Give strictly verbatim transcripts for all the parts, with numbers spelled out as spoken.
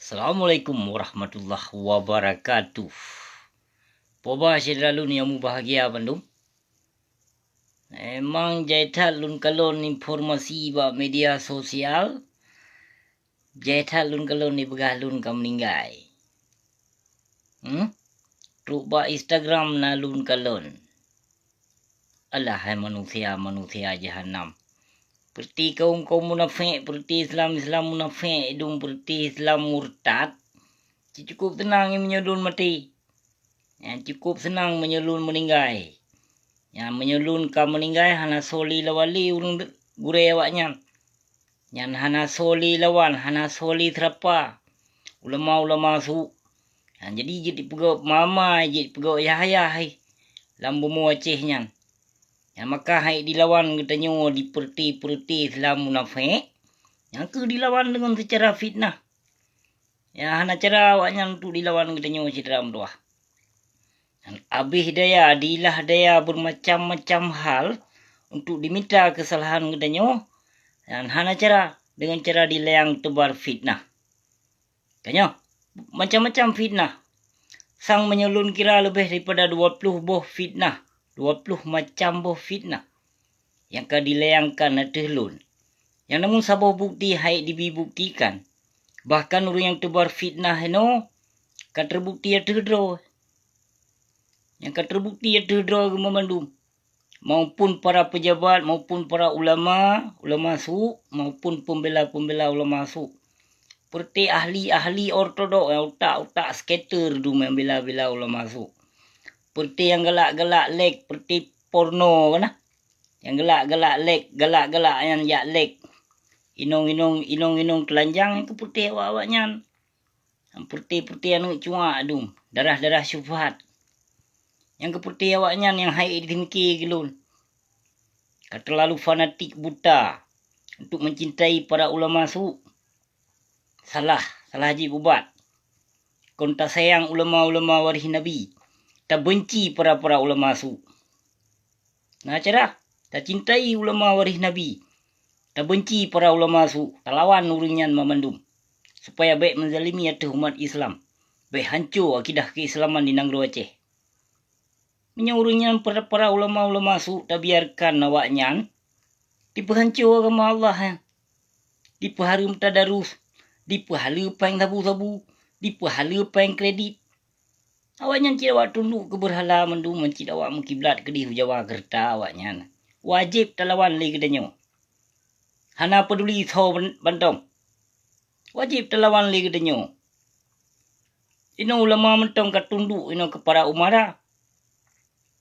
Assalamualaikum warahmatullahi wabarakatuh. Poba syedara lôn nyang mubahgia bandum. Emang jai that lôn kalon informasi bak media sosial, jai that lôn kalon ipeugah lôn ka meuninggai. Hmm? Trok bak Instagram na lôn kalon. Alah hai manusia-manusia jahanam. Peureuti kaum-kaum munafék, peureuti Islam-Islam munafék, idong peureuti Islam murtad. Cukôp seunang meunyoe lôn maté. Nyan cukôp seunang meunyoe lôn meuninggai. Nyan meunyoe lôn ka meuninggai hana soe lé lawan lé ureuëng gurée awaknyan. Nyan hana soe lé lawan, hana soe lé seurapa. Ulama-ulama su. Nyan jadi jeuet jipeugok mama, jeuet jipeugok yah-yah lam bumoe Aceh nyan. Nyan maka hai dilawan geutanyoe di peureuté-peureuté Islam munafék, nyang keuh dilawan deungon seucara fitnah. Nyang hana cara awaknyan untuk dilawan geutanyoe syedara meutuwah. Dan abéh daya, dilah daya beumacam-macam hal untuk dimita keusalahan geutanyoe, dan hana cara deungon cara dilayang teubar fitnah. Tanyoe, macam-macam fitnah. Sang meunyoe lôn kira leubeh daripada dua ploh boh fitnah, dua ploh macam boh fitnah nyang ka dilayangkan ateueh lôn. Nyang namun saboh bukeuti hai dibi buktikan. Bahkan ureuëng nyang teubar fitnah inoe ka teubukeuti ateueh droe. Nyang ka teubukeuti ateueh droe geuh mandum. Maupun para peujabat, maupun para ulama, ulama su, maupun peumbela-peumbela ulama su. Peureuté ahli-ahli ortodok nyang utak-utak scatter dum nyang bela-bela ulama su. Peureuté nyang galak-galak lek, peureuté porno kana. Nyang galak-galak lek, galak-galak nyang jak lek. Inong-inong, inong-inong teulanjang nyang keupeureuté awak-awak nyan. Peureuté-peureuté aneuëk cuak dum, darah-darah syubhat. Nyang keupeureuté awaknyan nyang hai ditingke geulon. Ka teulalu fanatik buta untuk mencintai para ulama su. Salah, salah jieb ubat. Kon tasayang ulama-ulama waréh Nabi, tabeunci para-para ulama su. Na cara, tacintai ulama waréh Nabi, tabeunci para ulama su, talawan ureuëng nyan mamandum, supaya bék meuzalimi ateueh umat Islam, bék hanco akidah keuislaman di nanggroe Aceh. Meunyoe ureuëng nyan para, para ulama-ulama su tabiarkan awaknyan, dipeuhanco agama Allah nyan, dipeuhareuem tadarus, dipeuhaleue péng sabu-sabu, dipeuhaleue péng kredit. Awaknyan cit awak tunduk keu beurhala mandum, cit awak meukiblat keudeh u Jawa keureuta awaknyan. Wajéb talawan lé geutanyoe. Hana peuduli soe ban-, bantong. Wajéb talawan lé geutanyoe. Inoe ulama mantong ka tunduk inoe keu para umara.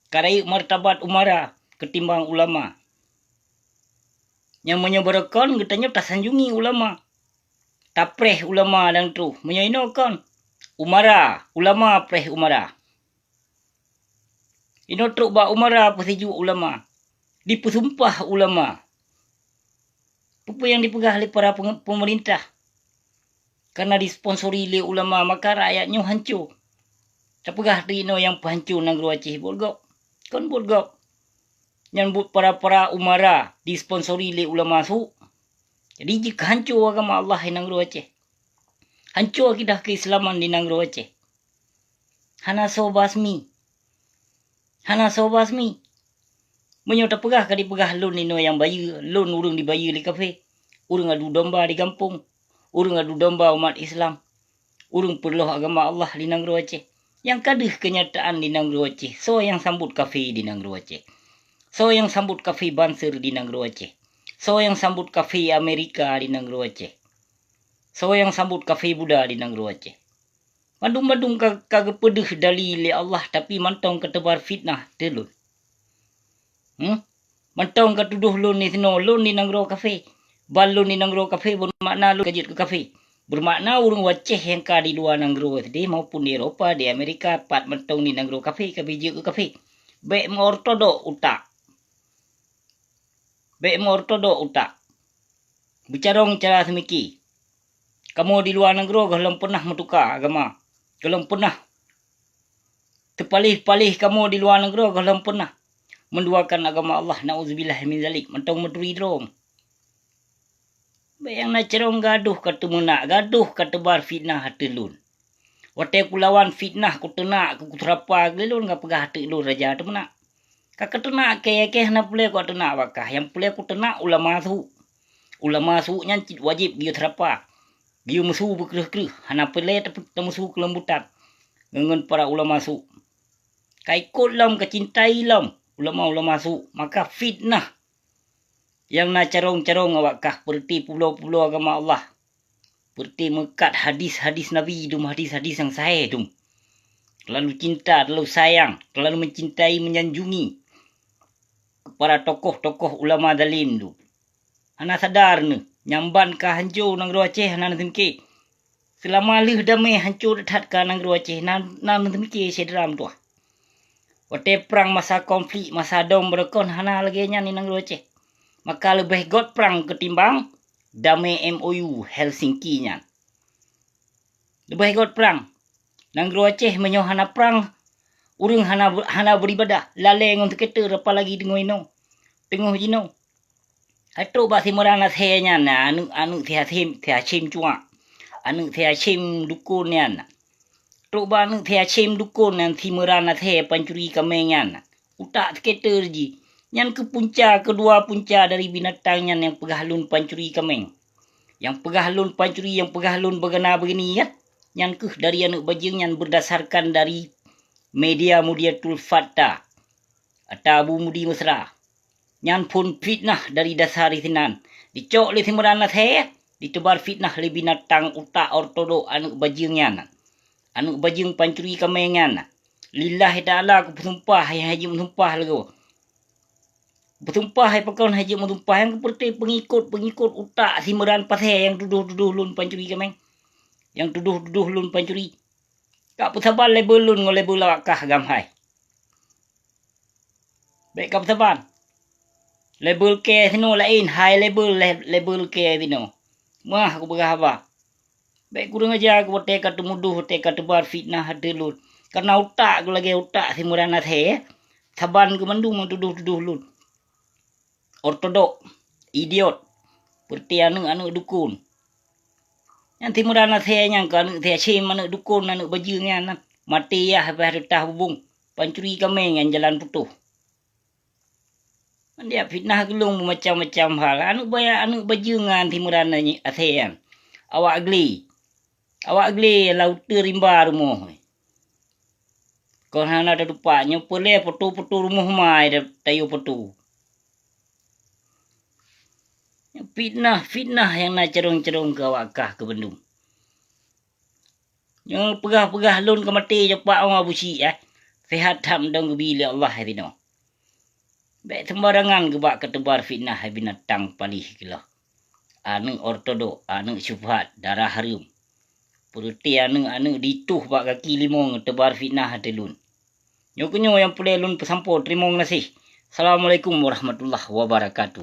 Ka rayeuk martabat umara keutimbang ulama. Nyang meunyoe barokon geutanyoe tasanjungi ulama. Tapreh ulama dan troh. Meunyoe inoe kon, umara, ulama preh umara. Inoe trok bak umara peusijuek ulama. Dipeusumpah ulama. Peue-peue nyang dipeugah lé para peumeurintah, kana disponsori lé ulama, maka rakyat nyoe hanco. Tapeugah teuinoe nyang peuhanco nanggroe Aceh buet gob. Kon buet gob. Nyan buet para-para umara disponsori lé ulama su. Jadi jikeuhanco agama Allah di nanggroe Aceh. Hanco akidah keuislaman di nanggroe Aceh. Hana soe basmi. Hana soe basmi. Meunyoe tapeugah ka dipeugah lôn inoe nyang bayeue, lôn ureuëng dibayeue lé kafé. Ureuëng adu domba di gampông. Ureuëng adu domba umat Islam. Ureuëng peureuloh agama Allah di nanggroe Aceh. Nyang ka deuh keunyataan di nanggroe Aceh. Soe nyang sambot kafé di nanggroe Aceh? Soe nyang sambot kafé banser di nanggroe Aceh? Soe nyang sambot kafé Amerika di nanggroe Aceh? Soe nyang sambot kafé Buddha di nanggroe Aceh? Mandum-mandum ka, ka geupeudeuh dali lé Allah, tapi mantong ka teubar fitnah teuh lôn. Hmm? Mantong ka tudoh lôn di sinoe, lôn di nanggroe kafé. Ban lôn di nanggroe kafé, beumakna lôn ka jeuet keu kafé. Beumakna ureuëng Aceh nyang ka di luwa nanggroe sideh maupun di Eropa, di Amerika, pat mantong di nanggroe kafé, ka jeuet keu kafé. Bék meuortodok utak. Bék meuortodok utak. Beucarông cara seumiki. Kamoe di luwa nanggroe gohlom peunah meutuka agama. Gohlom peunah teupaléh-paléh kamoe di luwa nanggroe gohlom peunah menduakan agama Allah, naudzubillah min zalik, mantong meuturi droe. Bék nyang na carông gadoh ka teumeunak, gadoh ka teubar fitnah ateueh lôn. Watée kulawan fitnah kuteunak keu kuteurapa lé lôn ka peugah ateueh lôn raja teumeunak. Ka kateunak kée-kée hana peureulée kuteunak bak kah, nyang peureulée kuteunak ulama su. Ulama su nyan cit wajéb geuyue teurapa, geuyue meusu beukreueh-kreueh, hana peureulée teumeusu keuleumbutan ngon para ulama su. Ka ikot lom, ka cintai lom ulama-ulama su, maka fitnah nyang na carông-carông awak kah peureuti pulo-pulo agama Allah. Peureuti meukat hadis-hadis Nabi dum, hadis-hadis nyang sahih dum. Terlalu cinta, terlalu sayang, terlalu mencintai, menyanjungi para tokoh-tokoh ulama zalim dum. Hana sadar neuh, nyang ban ka hanco nanggroe Aceh hana neuseumiké. Seulama lheueh damé hanco that-that ka nanggroe Aceh na, na neuseumiké syedara meutuwah. Watée prang masa konflik, masa dom beureukoh hana lagée nyan di nanggroe Aceh. Maka leubeh göt prang keutimbang damé M O U Helsinki nyan. Leubeh göt prang. Nanggroe Aceh meunyoe hana prang, ureuëng hana, hana beuribadah, lalée ngon seuketer, apalagi teungoh inoe, teungoh jinoe. Hai trok bak si Imran Asée nyan, aneuëk, aneuëk si Hasyim, si Hasyim Cuak, aneuëk si Hasyim Dukon nyan. Trok bak aneuëk si Hasyim Dukon nyan, si Imran Asée pancuri kaméng nyan. Utak seuketer jih. Nyan keuh punca, keudua punca dari binatang nyan nyang peugah lôn pancuri kaméng. Nyang peugah lôn pancuri, nyang peugah lôn beugana beugini kan? Nyan keuh dari aneuëk bajeueng nyan berdasarkan dari media Mudiatul Fatah atau Abu Mudi Mesra. Nyan phon fitnah dari dasar sinan. Dicok lé si Imran Asée, diteubar fitnah lé binatang utak ortodok aneuëk bajeueng nyan. Aneuëk bajeueng pancuri kaméng nyan. Lillahi ta'ala kupeusumpah, hai, hai jeuet meusumpah lagée. Peusumpah hai pakon hai jeuet meusumpah nyang keupeureuté peungikot-peungikot utak si Imran Asée nyang tudoh-tudoh lôn pancuri kaméng. Nyang tudoh-tudoh lôn pancuri. Ka peusaban label lôn ngon label awak kah agam hai. Bék ka peusaban. Label kée sinoe laén, hai label, label kée sinoe. Meuah kupeugah haba. Bék kureueng aja keu watée ka teumudoh, watée ka teubar fitnah ateueh lôn. Kareuna utak keuh lagée utak si Imran Asée, saban keuh mandum nyang tudoh-tudoh lôn. Ortodok, idiot, peureuté aneuëk-aneuëk dukon. Nyan si Imran Asée nyan keuh aneuëk si Hasyim, aneuëk dukon, aneuëk bajeueng nyan, maté yah leubeh reutah bubong, pancuri kaméng nyan jalan putôh. Mandiak fitnah geulong meumacam-macam hal. Aneuëk baya-, aneuëk bajeueng nyan si Imran Asée nyan. Awak glé. Awak glé lam uteue rimba rumoh. Kon hana tatupat, nyoe peureulée peutu-peutu rumoh mai ta-, tayue peutu. Fitnah, fitnah nyang na carông-carông keu awak kah keu bandum. Nyoe peugah-peugah lôn ka maté japak Abu Syik, eh. Seuhat that mantong geubi lé Allah, eh, sinoe. Bék seumbarangan geubak kateubar fitnah hai binatang paléh keulôh. Aneuëk ortodok, aneuëk syubhat, darah hareuem. Peureuté aneuëk-aneuëk ditoh bak gaki limong teubar fitnah ateueh lôn. Nyoe keuh nyoe nyang peureulée lôn peusampoe, teurimong gaséh. Assalamualaikum warahmatullahi wabarakatuh.